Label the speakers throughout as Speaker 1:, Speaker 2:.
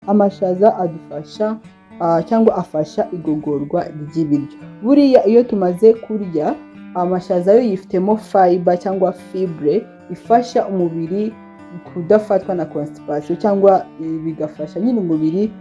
Speaker 1: Amashaza adufasha cyangwa afasha igogorwa ry'ibiryo. Buriya iyo tumaze kurya, amashaza yo yifitemo fiber cyangwa fibre ifasha umubiri kudafatwa na constipation, cyangwa bigafasha nyine umubiri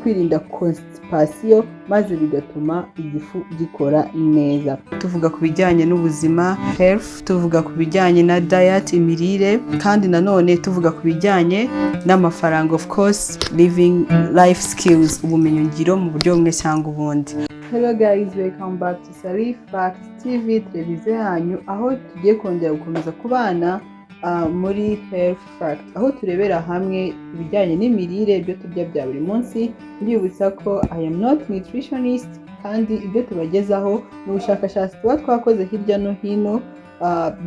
Speaker 1: kwirinda constipation, maze bigatuma igifu gikora neza. Tuvuga ku bijyanye n'ubuzima, health, tuvuga ku bijyanye na diet, imirire, kandi nanone tuvuga ku bijyanye n'amafaranga, of course living life skills, ubumenyingiro mu buryo bumwe cyangwa ubundi. Hello guys, welcome back to Salif Fact TV, televiziyo yanyu, aho tugiye kongera gukomeza kubana muri Health Fact, aho turebera hamwe ibijyanye n'imirire, ibyo turya bya buri munsi. Mbibutsa ko I am not nutritionist, kandi ibyo tubagezaho ni ubushakashatsi tuba twakoze hirya no hino,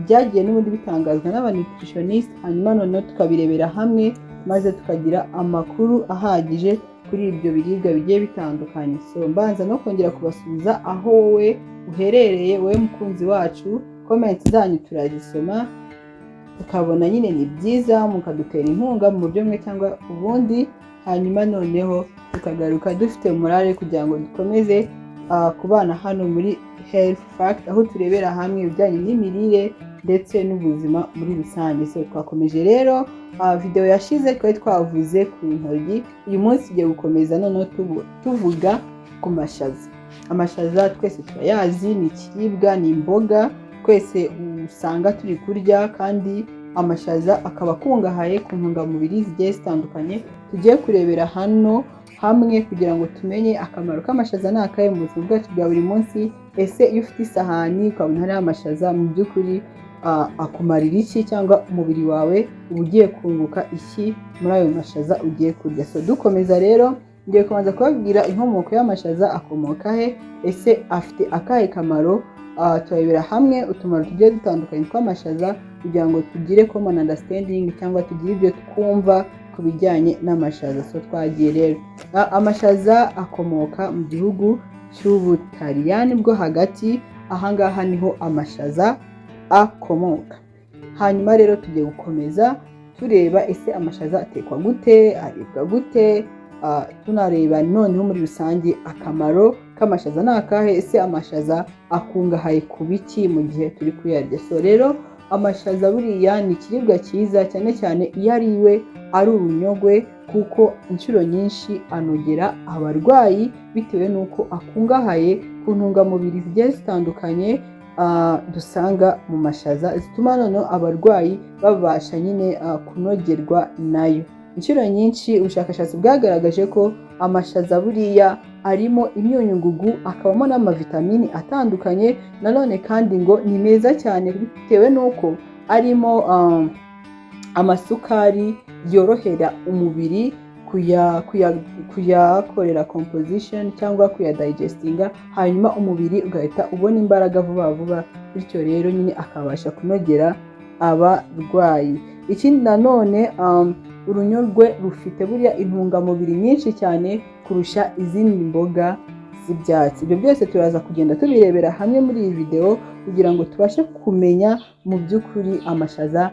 Speaker 1: byagiye n'ubundi bitangazwa n'aba nutritionist, hanyuma noneho tukabirebera hamwe, maze tukagira amakuru ahagije kuri ibyo biribwa bigiye bitandukanye. So mbanza no kongera kubasubiza aho wowe uherereye, wowe mukunzi wacu. Comment zanyu turazisoma, tukabona nyine ni byiza, mukadutera inkunga mu buryo bumwe cyangwa ubundi, hanyuma noneho tukagaruka dufite morale kugira ngo dukomeze kubana hano muri Health Fact, aho turebera hamwe ibijyanye n'imirire ndetse n'ubuzima muri rusange. So twakomeje rero, video yashize twari twavuze ku ntoryi. Uyu munsi tugiye gukomeza noneho tuvuga ku mashaza. Amashaza twese turayazi, ni ikiribwa, ni imboga twese usanga turi kurya, kandi amashaza akaba akungahaye ku ntungamubiri zigiye zitandukanye tugiye kurebera hano hamwe kugira ngo tumenye akamaro k'amashaza ni akahe mu buzima bwacu bwa buri munsi. Ese iyo ufite isahani ukabona hariho amashaza, mu by'ukuri akumarira iki, cyangwa umubiri wawe uba ugiye kunguka iki muri ayo mashaza ugiye kurya? So dukomeza rero, ngiye kubanza kubabwira inkomoko y'amashaza, akomoka he, ese afite akahe kamaro? Turarebera hamwe utumaro tugiye dutandukanye tw'amashaza kugira ngo tugire common understanding, cyangwa tugire ibyo twumva ku bijyanye n'amashaza. So twagiye rero. Amashaza akomoka mu gihugu cy'Ubutaliyani bwo hagati. Ahangaha niho amashaza akomoka. Hanyuma rero tugiye gukomeza tureba ese amashaza atekwa gute, aribwa gute, tunareba noneho muri rusange akamaro k'amashaza ni akahe, ese amashaza akungahaye ku biki mu gihe turi kuyarya. So rero amashaza buriya ni ikiribwa cyiza, cyane cyane iyo ariwe ari urunyogwe, kuko inshuro nyinshi anogera abarwayi bitewe n'uko akungahaye ku ntungamubiri zigiye zitandukanye dusanga mu mashaza, zituma noneho abarwayi babasha nyine kunogerwa nayo. Inshuro nyinshi ubushakashatsi bwagaragaje ko amashaza buriya arimo imyunyungugu, akabamo n'amavitamini atandukanye. Nanone kandi ngo ni meza cyane bitewe n'uko arimo amasukari yorohera umubiri kuyakorera composition cyangwa kuyadigestinga, hanyuma umubiri ugahita ubona imbaraga vuba vuba, bityo rero nyine akabasha kunogera abarwayi. Ikindi nanone, urunyogwe rufite buriya intungamubiri nyinshi cyane kurusha izindi mboga z'ibyatsi. Ibyo byose turaza kugenda tubirebera hamwe muri iyi videwo kugira ngo tubashe kumenya mu by'ukuri amashaza,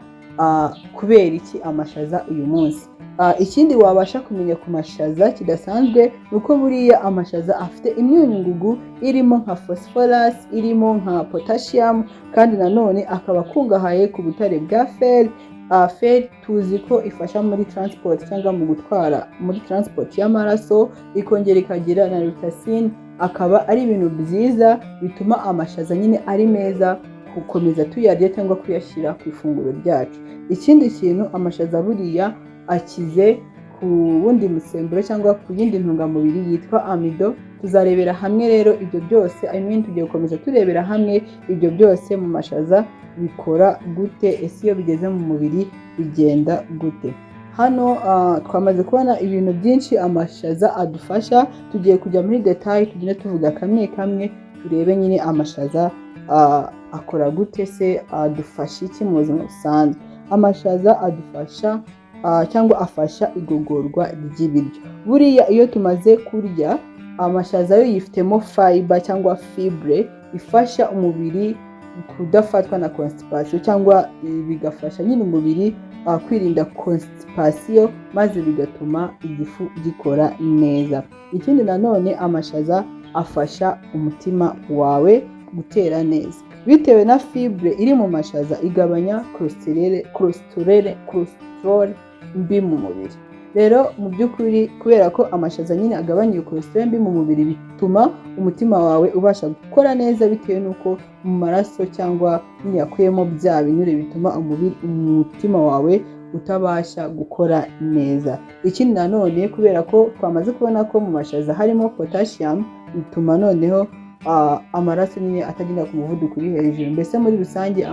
Speaker 1: kubera iki amashaza uyu munsi. Ikindi wabasha kumenya ku mashaza kidasanzwe ni uko buriya amashaza afite imyunyungugu irimo nka phosphorus, irimo nka potassium, kandi nanone akaba akungahaye ku butare bwa fer. Fer tuzi ko ifasha muri transport, cyangwa mu gutwara, muri transport y'amaraso, ikongera ikagira na leucine, akaba ari ibintu byiza bituma amashaza nyine ari meza gukomeza tuyarya cyangwa kuyashyira ku ifunguro ryacu. Ikindi kintu, amashaza buriya akize ku wundi musemburo cyangwa ku yindi ntungamubiri yitwa amidon. Tuzarebera hamwe rero ibyo byose, I mean, tugiye gukomeza turebera hamwe ibyo byose mu mashaza bikora gute, ese iyo bigeze mu mubiri bigenda gute. Hano twamaze kubona ibintu byinshi amashaza adufasha. Tugiye kujya muri détail, tugende tuvuga kamwe kamwe, turebe nyine amashaza akora gute, se adufasha iki mu buzima busanzwe. Amashaza adufasha cyangwa afasha igogorwa ry'ibiryo. Buriya iyo tumaze kurya, amashaza yo yifitemo fiber cyangwa fibre ifasha umubiri kudafatwa na constipation, cyangwa bigafasha nyine umubiri. kwirinda constipation, maze bigatuma igifu gikora neza. Ikindi nanone, amashaza afasha umutima wawe gutera neza bitewe na fibre iri mu mashaza igabanya cholesterol mbi mu mubiri. Rero mu by'ukuri, kubera ko amashaza nyine agabanya iyo cholesterol mbi mu mubiri, bituma umutima wawe ubasha gukora neza, bitewe n'uko mu maraso cyangwa nyine yakuyemo bya binure bituma umutima wawe utabasha gukora neza. Ikindi nanone, kubera ko twamaze kubona ko mu mashaza harimo potassium, bituma noneho amaraso nyine atagenda ku muvuduko uri hejuru. Mbese muri rusange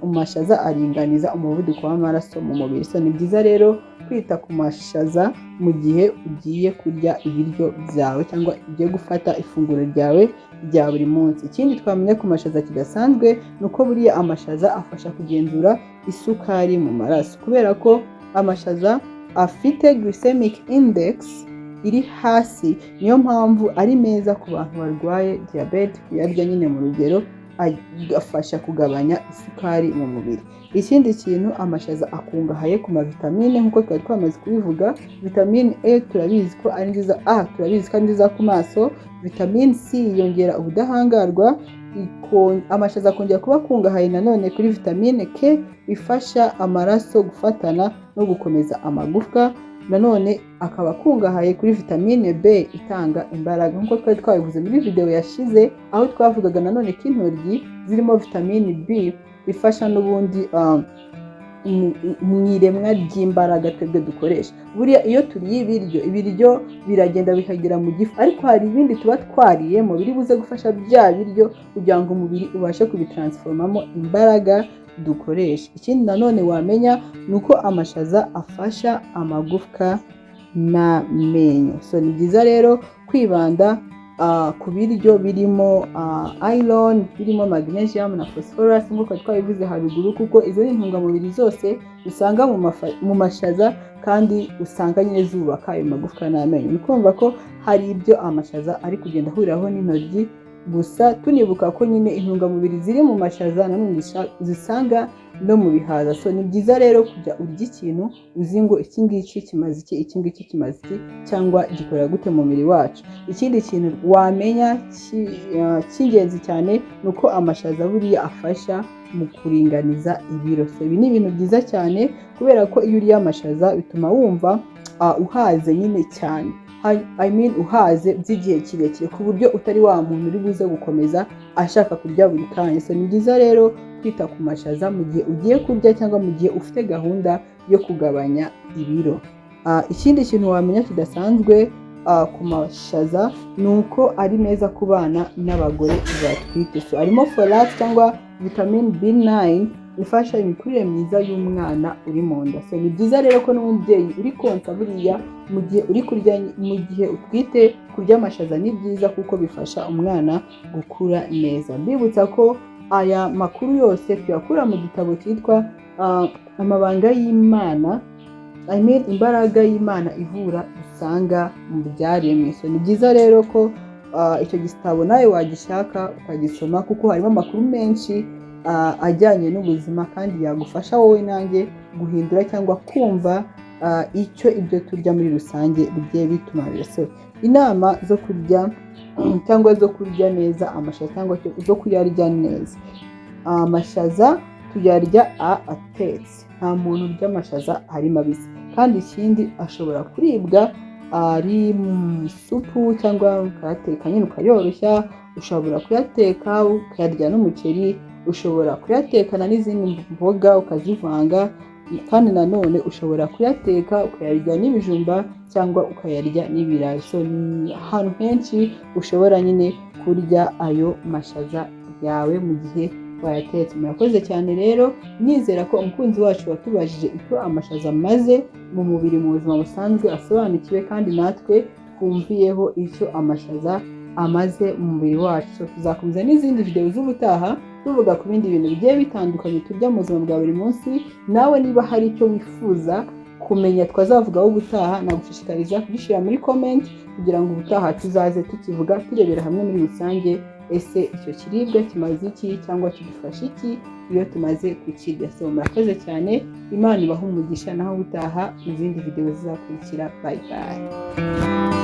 Speaker 1: amashaza aringaniza umuvuduko w'amaraso mu mubiri. So ni byiza rero kwita ku mashaza mu gihe ugiye kurya ibiryo byawe cyangwa ugiye gufata ifunguro ryawe rya buri munsi. Ikindi twamenya ku mashaza kidasanzwe ni uko buriya amashaza afasha kugenzura isukari mu maraso, kubera ko amashaza afite glycemic index iri hasi. Niyo mpamvu ari meza ku bantu barwaye diyabete. Kuyarya nyine mu rugero agafasha kugabanya isukari mu mubiri. Ikindi kintu, amashaza akungahaye ku mavitamine nk'uko twari twamaze kubivuga. Vitamine E turabizi ko ari nziza, A turabizi ko ari nziza ku maso. Vitamine C yongera ubudahangarwa. Amashaza akongera kuba akungahaye nanone kuri vitamine K ifasha amaraso gufatana no gukomeza amagufwa. Nanone akaba akungahaye kuri vitamine B itanga imbaraga, nk'uko twari twabivuze muri video yashize, aho twavugaga nanone ko intoryi zirimo vitamine B ifasha n'ubundi mu iremwa ry'imbaraga twebwe dukoresha. Buriya iyo turiye ibiryo, ibiryo biragenda bikagera mu gifu, ariko hari ibindi tuba twariyemo biri buze gufasha bya biryo kugira ngo umubiri ubashe kubitransformamo imbaraga dukoresha. Ikindi nanone wamenya ni uko amashaza afasha amagufwa n'amenyo. So ni byiza rero kwibanda ku biryo birimo iron, birimo magnesium na phosphorus, nk'uko twabivuze haruguru, kuko izo ni intungamubiri zose usanga mu mashaza, kandi usanga nyine zubaka ayo magufwa n'amenyo. Ni kumva ko hari ibyo amashaza ari kugenda ahuriraho n'intoryi gusa, tunibuka ko nyine intungamubiri ziri mu mashaza nanone uzisanga no mu bihaza. So ni byiza rero kujya urya ikintu uzi ngo iki ngiki kimaze iki, iki ngiki kimaze iki, cyangwa gikorera gute mu mubiri wacu. Ikindi kintu wamenya cy'ingenzi cyane ni uko amashaza buriya afasha mu kuringaniza ibiro. So ibi ni ibintu byiza cyane, kubera ko iyo uriye amashaza bituma wumva uhaze nyine cyane, I mean uhaze by'igihe kirekire, ku buryo utari wa muntu uri buze gukomeza ashaka kurya buri kanya. So ni byiza rero kwita ku mashaza mu gihe ugiye kurya cyangwa mu gihe ufite gahunda yo kugabanya ibiro. Ikindi kintu wamenya kidasanzwe ku mashaza ni uko ari meza ku bana n'abagore batwite. So arimo folate cyangwa vitamine B9 ifasha imikurire myiza y'umwana uri mu nda. So ni byiza rero ko n'umubyeyi uri konsa, buriya mu gihe uri kurya, mu gihe utwite, kurya amashaza ni byiza kuko bifasha umwana gukura neza. Mbibutsa ko aya makuru yose tuyakura mu gitabo cyitwa Amabanga y'Imana, I mean Imbaraga y'Imana Ivura, usanga mu byaremwe. So ni byiza rero ko icyo gitabo nawe wagishaka ukagisoma, kuko harimo amakuru menshi ajyanye n'ubuzima kandi yagufasha wowe nanjye guhindura cyangwa kumva icyo ibyo turya muri rusange bigiye bitumarira. So inama zo kurya cyangwa zo kurya neza amashaza, cyangwa zo kuyarya neza: amashaza tuyarya atetse, nta muntu urya amashaza ari mabisi. Kandi ikindi, ashobora kuribwa ari mu isupu cyangwa ukayateka nyine ukayoroshya. Ushobora kuyateka ukayarya n'umuceri, ushobora kuyatekana n'izindi mboga ukazivanga, kandi nanone ushobora kuyateka ukayarya n'ibijumba cyangwa ukayarya n'ibirayi. So ni ahantu henshi ushobora nyine kurya ayo mashaza yawe mu gihe wayatetse. Murakoze cyane rero. Nizera ko umukunzi wacu watubajije icyo amashaza amaze mu mubiri mu buzima busanzwe asobanukiwe, kandi natwe twumviyeho icyo amashaza amaze mu mubiri wacu. So tuzakomeza n'izindi videwo z'ubutaha tuvuga ku bindi bintu bigiye bitandukanye turya mu buzima bwa buri munsi. Nawe niba hari icyo wifuza kumenya twazavugaho ubutaha, nagushishikariza kugishyira muri comment kugira ngo ubutaha tuzaze tukivuga, turebera hamwe muri rusange. Ese icyo kiribwa kimaze iki cyangwa kidufasha iki iyo tumaze kukirya? So murakoze cyane, Imana ibahe umugisha. Naho utaha mu zindi videwo zizakurikira. Bye bye.